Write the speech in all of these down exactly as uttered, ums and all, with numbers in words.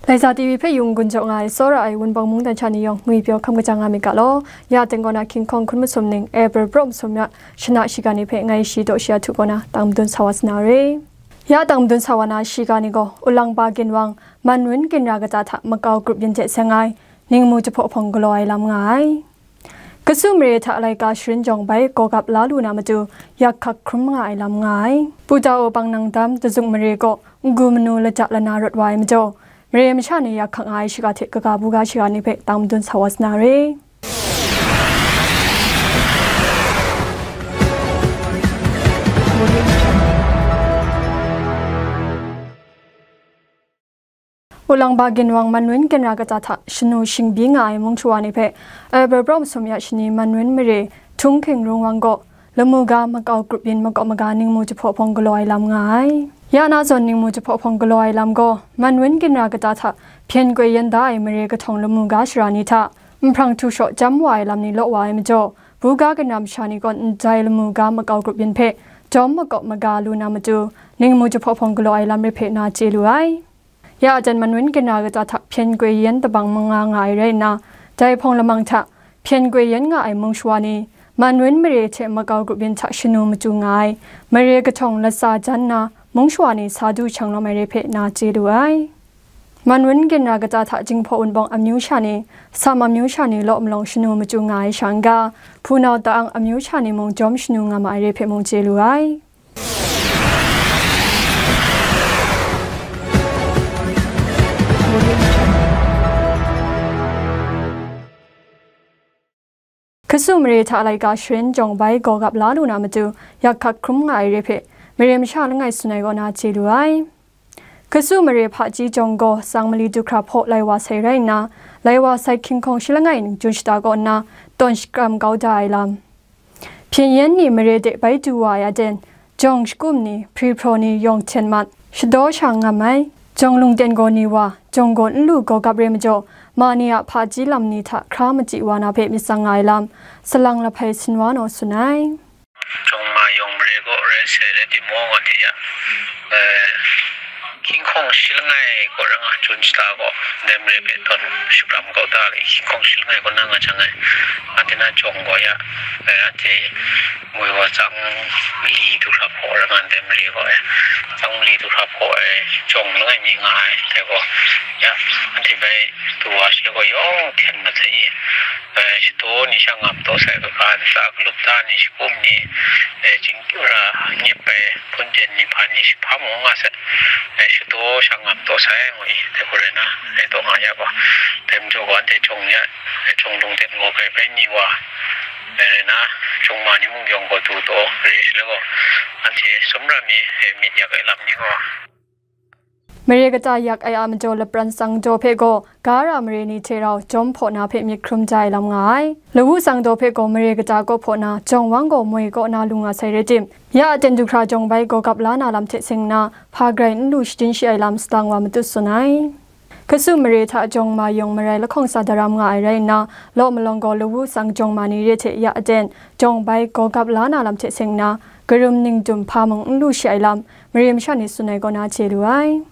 Laisa T V hpe yung gun jaw nga ai, tsawra ai Wunpawng mungdan sha ni yawng ngwi pyaw hkam kaja nga myit ga law. Ya aten kaw na King Kong hkun masum ning April praw masum ya shana shiga ni hpe ngai shi daw shi a htu kaw na tang madun sa wa sa na re. Ya tang madun sa wa na shiga ni gaw, Ulangba ginwang Manwun ginra kata hta makau grup yin hte seng ai ningmu jahpaw hpawng galaw ai lam nga ai. Kasu mare hta laika sharin jawng bai gawgap la lu na matu, yak hkak hkrum nga ai lam nga ai. Putao Pangnang dam dazung mare kaw n-gu manu lata lana rawt wa ai majaw, mare masha ni yak hkak nga ai shiga hte kaga buga shiga ni hpe tang madun sa wa sa na re. Ulangba ginwang Manwun ginra kata hta shanu shingbyi nga ai mung shawa ni hpe, April praw masum ya shani Manwun mare Htung Hking Rung Wang gaw, lamu ga makau grup yin makau maga ningmu jahpaw hpawng galaw ai lam nga ai. Ya na zawn ningmu jahpaw hpawng galaw ai lam gaw, Manwun ginra kata hta hpyen koi yan da ai mare kahtawng lamu ga shara ni hta, nhprang htu shaw jam wa ai lam ni law wa ai majaw, buga ginra masha ni gaw ndai lamu ga makau grup yin hpe jawm makau maga lu na matu, ningmu jahpaw hpawng galaw ai lam re hpe na chye lu ai. Ya aten Manwun ginra kata hta hpyen koi yan tabang manga nga ai rai nna, dai hpawng lamang hta hpyen koi yan nga ai mung shawa ni, Manwun mare hte makau grup yin hta shanu matu nga ai, mare kahtawng latsa jan na mung shawa ni sa du shang lawm ai re hpe na chye lu ai. Manwun ginra kata hta Jinghpaw Wunpawng amyu sha ni, Sam amyu sha ni law malawng shanu matu nga ai sha n-ga, Hpunau Ta-ang amyu sha ni mung jawm shanu nga ma ai re hpe mung chye lu ai. Kasu mare hta laika sharin jawng bai gawgap la lu na matu, yak hkak hkrum nga ai re hpe, mare masha langai tsun ai kaw na chye lu ai. Kasu mare hpaji jawng gaw sang mali du hkra hpaw lai wa sai rai nna, lai wa sai hkying hkawng shi langai ning jun shata kaw nna, tawn shakram kau da ai lam. Hpyen yen ni mare de bai du wa ai aten, jawng shakum ni, hpri hpraw ni yawng hten mat, shadaw sha ngam ai, jawng lungten gaw ni wa, jawng gaw n lu gawgap re majaw, ma ni a hpaji lam ni hta hkra machyi wa na hpe myit tsang nga ai lam, salang lahpai sin wa naw tsun ai. Jawng ma yawng mare gaw rai sai rai timung, anhte ya, eh, hkying hkawng shi langai kaw rai nga, jun shata gaw, ndai mare hpe tawn shakram kau da le, hkying hkawng shi langai kaw na nga jang ai, anhte na jawng gaw ya, eh, anhte moi wa tsang mali du hkra hpaw rai nga, ndai mare gaw ya, tsang mali du hkra hpaw ai jawng langai mi nga ai, dai gaw ya, anhte bai du wa shi gaw yawng hten mat sai i, eh, shadaw ni sha ngam taw sai, kaga ntsa galup da ni, shakum ni, eh, ching ra nyep ai hpun jen ni hpa ni shi hpa mung nga sai, eh, shadaw sha ngam taw sai ngu i, dai gaw rai na, dai taw nga ya gaw, dai majaw gaw anhte jawng ni a, eh, jawng lungten gaw grai bai ni wa, eh, rai na, jawng ma ni mung yawng gaw du taw re shi le gaw, anhte sumra mi, eh, myit yak ai lam ni gaw. Mare kata yak ai a majaw lapran tsang daw hpe gaw, gara mare ni hte rau jawm hpaw na hpe myit hkrum ja ai lam nga ai. Lawu tsang daw hpe gaw mare kata kaw hpaw na, jawng wang gaw moi kaw na lu nga sai rai tim, ya aten du hkra jawng bai gawgap la na lam hte seng nna, hpa grai n lu shajin shi ai lam salang wa matut tsun ai. Kasu mare hta jawng ma yawng marai lahkawng sa daram nga ai rai nna, law malawng gaw lawu tsang jawng ma ni re hte ya aten, jawng bai gawgap la na lam hte seng nna, karum ningdum hpa mung n lu shi ai lam, mare masha ni tsun ai kaw na chye lu ai.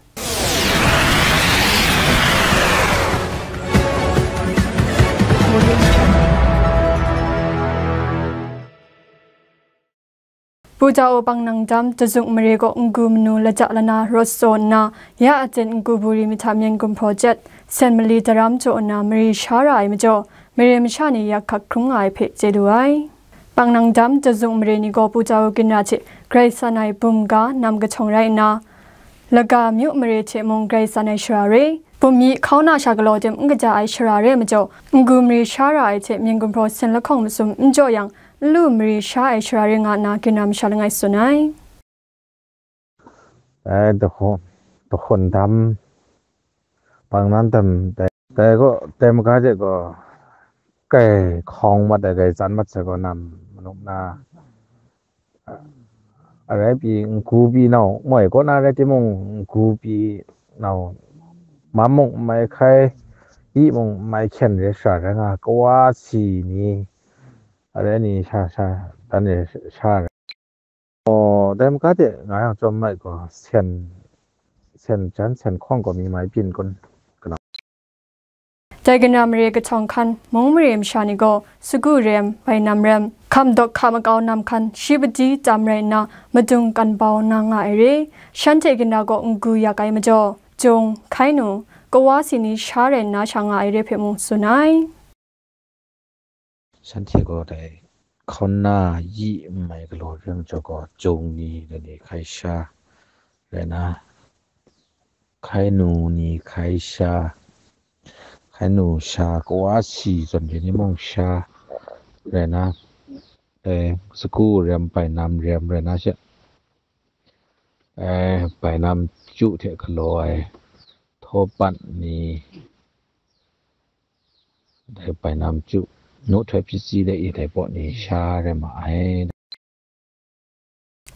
Putao Pangnang dam dazuk mare kaw n-gu manu lata lana rawt tsaw nna, ya aten n-gu buri mi hta myen gumhpraw chyet, sen mali daram jaw nna mari sha ra ai majaw, mare masha ni yak hkak hkrung nga ai hpe chye lu ai. Pangnang dam dazuk mare ni gaw Putao ginra hte grai san ai bum ga nam kahtawng rai nna, Laga myu mare hte mung grai san ai shara re, bum yi hkau na sha galaw tim n kaja ai shara re majaw, n-gu mari sha ra ai hte myen gumhpraw sen lahkawng masum n jaw yang, n lu mari sha ai shara re nga nna ginra masha langai tsun ai. Dai dahku, dahkun dam, bang nan dam, dai, dai gaw, dai maga de gaw, grai hkawng mat ai, grai tsan mat sai gaw nam manuk na, arai pyi n-gu pyi nau moi kaw na rai timung, n-gu pyi nau mam mung n mai hkai, i mung n mai hkyen re shara rai nga, kawa si ni, arai ni sha sha dan re sha rai. Aw, dai maga de nga yang chyawm mai gaw, sen, sen jan sen hkawng gaw mi mai byin kun. Dai kanu mare kahtawng hkan mung mare masha ni gaw sagu rem, bainam rem, hkam dawk hka makau nam hkan shi padi tam rai nna madung kan bau na nga ai re, shanhte kanu gaw n-gu yak ai majaw, jung, hkai nu, kawa si ni sha rai nna sha nga ai re hpe mung tsun ai. Shanhte gaw dai hkauna yi n mai galaw re majaw gaw, jung ni, dai ni hkai sha rai na, hkai nu ni hkai sha, hkai nu sha, kawa si zawn re ni mung sha rai na, eh, sagu rem, bainam rem rai na she, eh, bainam chyu hte galaw ai htaw pat ni, dai bainam chyu, nu htoi pyitsi de i dai pawt ni sha rai ma ai.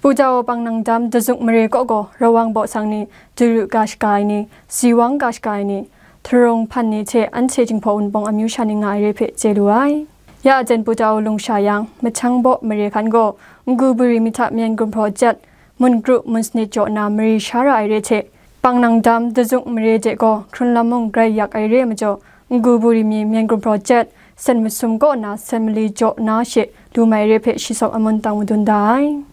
Pu Tau Pangnang Dam Dazuk Mare kaw gaw Rawang baw sang ni, Duru ga shaga ai ni, Siwang ga shaga ai ni, Htarung hpan ni hte anhte Jinghpaw Wunpawng amyu sha ni nga ai re hpe chye lu ai. Ya aten Pu Tau lung sha yang, Mahtyang baw mare hkan gaw, Nguburi mi hta myen gumhpraw jet, mun kru mun sanit jaw na mari sha ra ai re hte, Pangnang Dam Dazuk Mare de gaw hkrun lam mung grai yak ai re majaw, Nguburi mi myen gumhpraw jet, sen masum kaw na sen mali jaw na she lu mai re hpe shi sawk amun tang madun da ai.